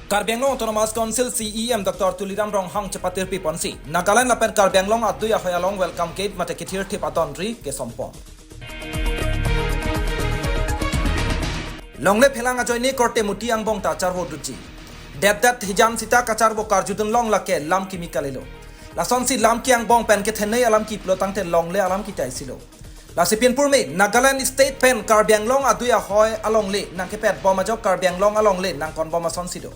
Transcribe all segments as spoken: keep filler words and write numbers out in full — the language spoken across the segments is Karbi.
Karbi Anglong Autonomous Council C E M Doctor Tuliram Ronghang chepatirpi ponsi Nagaland lapen Karbi Anglong adui ahoi along welcome gate mate kethirthip adonri kesompon. Longle phelang ajoine korte muti angbong ta charvo duji. Detdet hijan sita kacharvo karjudun long lake lam kimi kalilo. Lasonsi lam ke angbong pen kethenei alam kiplo tangte longle alam kita isilo. Lasi pinpur me Nagaland State pen Karbi Anglong adui ahoi alongle nangkepet bom ajok Karbi Anglong alongle nangkon bom asonsi do.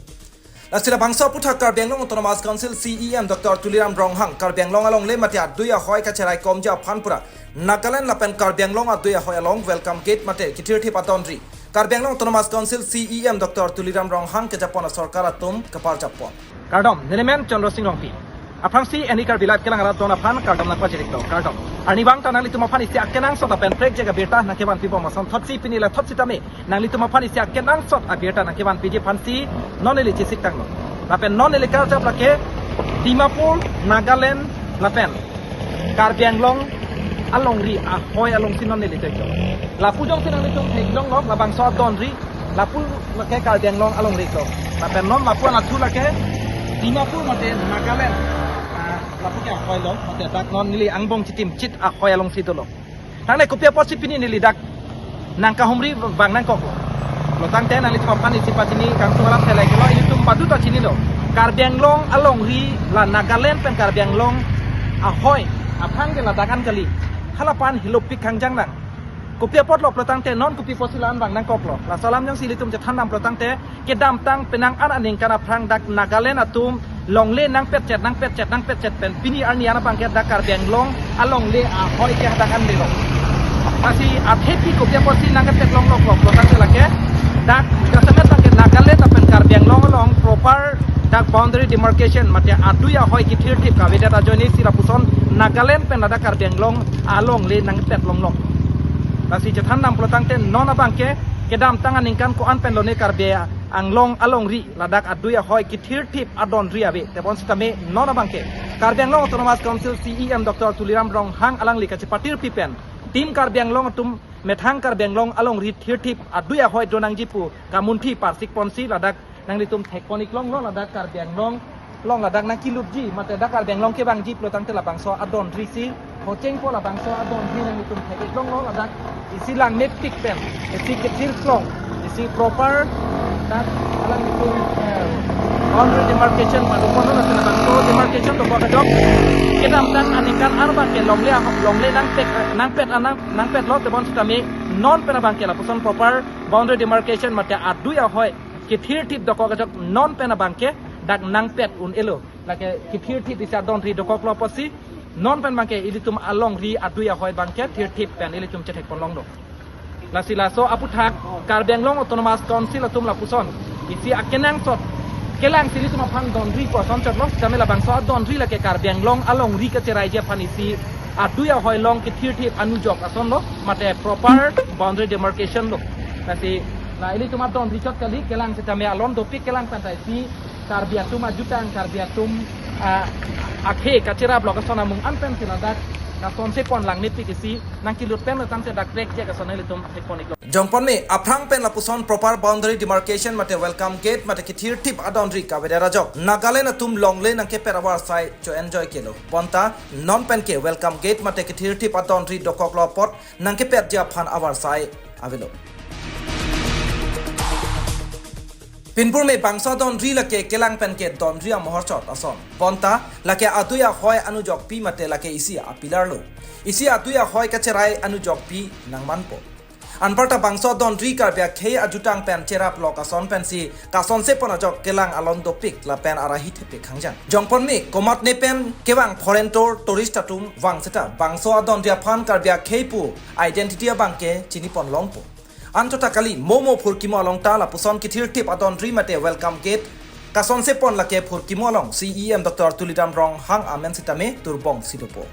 Lasi labangso aputhak Karbi Anglong Autonomous Council C E M Doctor Tuliram Ronghang Karbi Anglong alongle mate adui ahoi kacherai komji aphan pura Nagaland lapen Karbi Anglong adui ahoi along welcome gate mate kethirthip adonri Karbi Anglong Autonomous Council C E M Doctor Tuliram Ronghang kejapon asorkar atum kaparjapon. Kardom, nelimen Chandra Singh Rongpi. Aphrangsi Any Karbi Live kelang arat don aphan kardom nangpachiriklo, kardom. Arnivang ta nanglitum aphan isi akenangsot lapen prekjak abirta nangkevanpi bom ason thotsi pini la thot sitame nanglitum aphan isi akenangsot abirta nangkevanpiji aphansi non neli chesik tanglo. Lapen non neli karjap lake Dimapur, Nagaland lapen Karbi Anglong alongri ahoi alongsi non neli toiklo. Lapu jongsi nanglitum theklonglo, labangso adonri lapu lake Karbi Anglong alongri lo. Lapen non lapu anatthu lake Dimapur mate Nagaland, ah, lapu ke ahoi lo, mate dak non neli angbong chitim chit ahoi alongsi dolo. Thangne kopi apotsi pini neli dak nangkahumri vang nangkok. Lo tangte nanglitum aphan isi pachini kangtung alam thelai kelo, ilitum baduta chinilo. Karbi Anglong alongri la Nagaland pen Karbi Anglong ahoi aphan ke ladak an kali. Halapan hilopik kangjang nang. Kopi apotlo pulo tangte non kopi apotsi la-an vang nangkoklo. Laso alam jongsi ilitum chethan dam pulo tangte kedamtang penang an aningkan aphrang dak Nagaland atum longle nangpetchet, nangpetchet, nangpetchet pen pini arni an abangke dak Karbi Anglong alongle ahoi ke hadak an delo. Lasi athepi kopi apotsi nangkepet longloklo pulo tangte lake dak jasemet lake Nagaland lapen Karbi Anglong along proper dak boundary demarcation mate adui ahoi kethirthip kavedet ajoine si lapuson Nagaland pen ladak Karbi Anglong alongle nangpet longlok. Lasi chethan dam pulo tangte non abangke kedamtang aningkan ko-an pen lone Karbi Anglong alongri ladak adui ahoi kethirthip adonri ave. Tebon sitame non abangke Karbi Anglong Autonomous Council C E M Doctor Tuliram Ronghang alangli kachepatirpi pen Team Karbi Anglong atum methang Karbi Anglong alongri thirthip adui ahoi donangji pu kamunthi parsik ponsi ladak nanglitum thek pon iklonglo, ladak Karbi Anglong along ladak nangkilutji mate dak Karbi Anglong kevangji pulo tangte labangso adonri si hocheng po, labangso adonri nanglitum thek iklonglo, ladak isi langmepik pen isi kethir klong isi proper dak alanglitum, eh, boundary demarcation padukon lo, lapen labangso demarcation dokok ajok kedamtang aningkan arba ke longle ah-, longle nangpet, nangpet anang nangpetlo, tebon sitame non pen abangke lapuson proper boundary demarcation mate adui ahoi kethirthip dokok ajok non pen abangke dak nangpet un-elo. Lake kethirthip isi adonri dokoklo apotsi non pen abangke ilitum alongri adui ahoi abangke thirthip pen ilitum chethek pon longlo. Lasi laso aputhak Karbi Anglong Autonomous Council atum lapuson isi akenangsot kelang si ilitum aphan donri pu ason chotlo, sitame labangso adonri lake Karbi Anglong alongri kacheraiji aphan isi adui ahoi along kethirthip anujok asonlo, mate proper boundary demarcation lo. Lasi la ilitum adonri chot kali, kelang sitame alon dopik, kelang pen ta isi Karbi atum ajutang, Karbi atum, ah, akhei kacheraplok ason amung an pensi ladak kasonse pon langmepik isi nangkilut pen lo tangte dak prekjak ason ilitum thek pon iklo. Jongpon me aphrang pen lapuson proper boundary demarcation mate welcome gate mate kethirthip adonri kavedet ajok Nagaland atum longle nangkepet avarsai cho-enjoy kelo. Bonta non penke welcome gate mate kethirthip adonri dokoklo apot nangkepetji aphan avarsai avelo. Pinpur me bangso adonri lake kelang penke donri amohor chot ason. Bonta lake adui ahoi anujokpi mate lake isi a-pillar lo. Isi adui ahoi kacherai anujokpi nangmanpo. Anparta bangso adonri Karbi akhei ajutang pen cheraplok ason pensi kasonse pon ajok kelang alon dopik lapen arahi thepik hangjang. Jongpon me komatne pen kevang foreign tour tourist atum vang seta bangso adonri aphan Karbi akhei pu identity abangke chini pon longpo. Anchot ta kali, mo mo phurkimo along ta lapuson kethirthip adonri mate welcome gate kasonse pon lake phurkimo along C E M Doctor Tuliram Ronghang amen sitame turbong si dopo.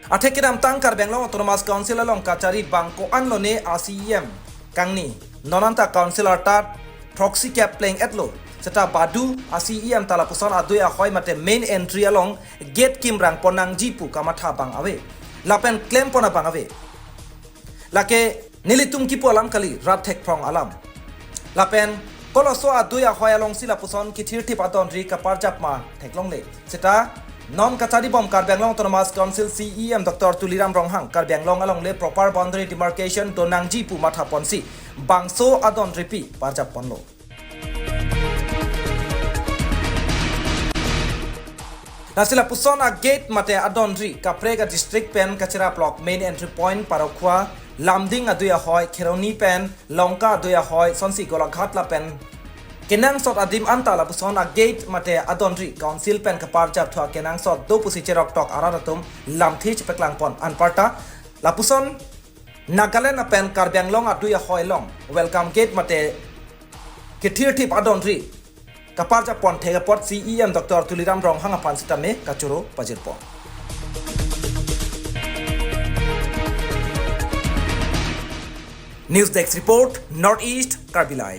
Athe kedamtang Karbi Anglong Autonomous Council along kachari bang ko-an lone a-C E M kangni. Non anta council arta throksi kep pleng-etlo. Seta badu a-C E M ta lapuson adui ahoi mate main entry along gate kimrang pon nangji pu kamatha abang ave. Lapen klem pon abang ave. Lake nelitum kipu alam kali, rat thekphrong alam. Lapen koloso adui ahoi alongsi lapuson kethirthip adonri kaparjap ma theklongle. Seta non kachari bom Karbi Anglong Autonomous Council C E M Doctor Tuliram Ronghang Karbi Anglong alongle proper boundary demarcation donangji pu mathaponsi bangso adonripi parjapponlo. Lasi lapuson agate mate adonri kaprek adistrict pen Kachera Block main entry point Parokkhua, Lumding adui ahoi, Kheroni pen Longka adui ahoi sonsi Golaghat lapen kenangsot adim anta lapuson agate mate adonri council pen kaparjap thu akenangsot do pusi cheroktok arat atum lamthe chepaklangpon anparta lapuson Nagaland lapen Karbi Anglong adui ahoi along welcome gate mate kethirthip adonri kaparjappon thek apot C E M Doctor Tuliram Ronghang aphan sitame kachoro pajirpon. News Desk Report, North East Karbi Live.